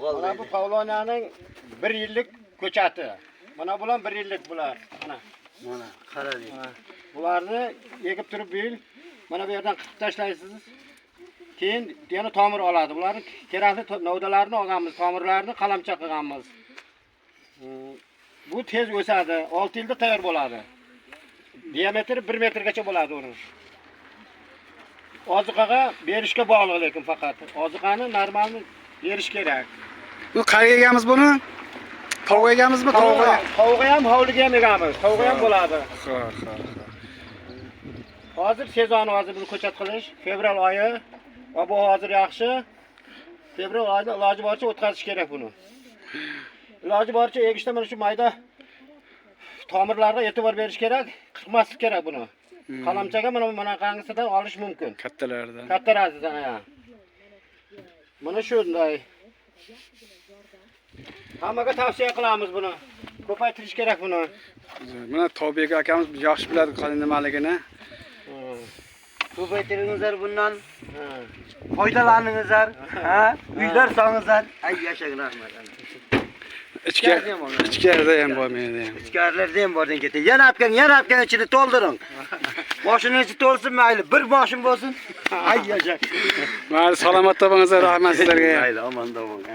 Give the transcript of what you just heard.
Mana bu pavloniyaning 1 yillik ko'chati. Mana bular 1 yillik bular. Mana. Mana qarang. Ha, bularni egib turib bu yil mana bu yerdan qirqib tashlaysiz. Keyin yana tomir oladi. Bularni kerakli novdalarini olganmiz, tomirlarini qalamcha qilganmiz. Bu tez o'sadi, 6 yilda tayyor bo'ladi. Diametri 1 metrgacha bo'ladi uni. Oziqaga berishga bog'liq lekin faqat. Oziqani normalni berish kerak. Bu qayerga egamiz buni? Tovuq egamizmi? Tovuqqa. Tovuqqa ham, hovliga ham egamiz. Tovuqqa ham bo'ladi. Xo'p, xo'p, xo'p. Hozir sezoni hozir buni ko'chat qilish fevral oyi. Ob havo hozir yaxshi. Fevral oyida iloji boricha o'tkazish kerak buni. Iloji boricha egishda mana shu mayda tomirlarga e'tibor berish kerak, qirqmaslik kerak buni. Qalamchaga mana bunaqangisidan olish mumkin. Kattalardan. Kattarasidan ha. Mana shunday. Hammaga tavsiya qilamiz buni. Ko'paytirish kerak buni. Mana Tobek akamiz yaxshi biladi qanday nimaligini. Ko'paytiringizlar bundan Ha. foydalaningizlar, ha? Uylar solingizlar. Ay yashang, rahmat. Ichkari ham bor. Ichkarida ham bor menda ham. Ichkarilarda ham bordan ketdi. Yana olib keling, yana olib keling, ichini to'ldiring. Moshining ichi to'lsin mayli, bir moshin bo'lsin. Ay yashang. Mayli, salomatda bo'lingizlar, rahmat sizlarga ham. Mayli, omonda bo'ling.